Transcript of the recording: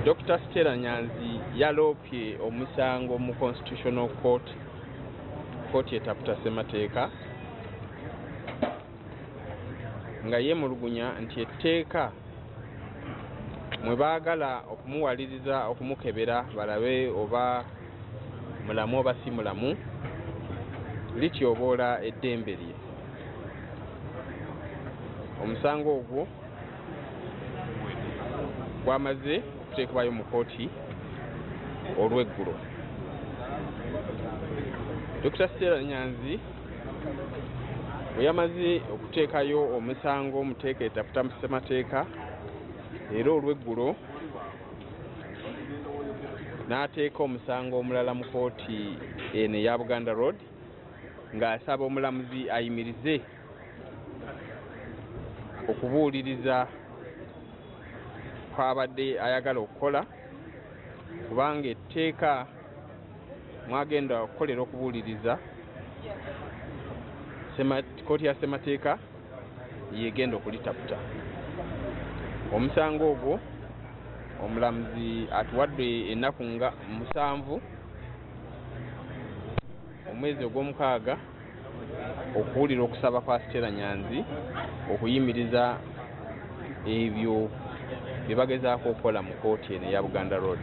Dr. Stella Nyanzi yaloopye omusango mu Constitutional Court, kkooti etaputa ssemateeka, nga yeemulugunya nti etteeka mwe baagala okumuwaliriza okumukebera balabe oba mulamu oba si mulamu lityoboola eddembe lye. Omusango ogwo gwamaze okuteekebwayo mu kkooti olw'eggulo. Dr. Stella Nyanzi bwe yamaze okuteekayo omusango mu tteeka etaputa mu ssemateeka era olw'eggulo n'ateeka omusango omulala mu kkooti eno eya Buganda Road ng'asaba omulamuzi ayimirize okubuuliriza kw'abadde ayagala okukola kubanga etteeka mwagenda okukolera okubuuliriza kkooti ya ssemateeka yegenda okulitaputa. Omusango ogwo omulamuzi atuwadde ennaku nga 7 omwezi ogw'omukaaga okuwulira okusaba kwa Stella Nyanzi okuyimiriza ebyo bye bagezaako okukola mu kkooti eno eya Buganda Road.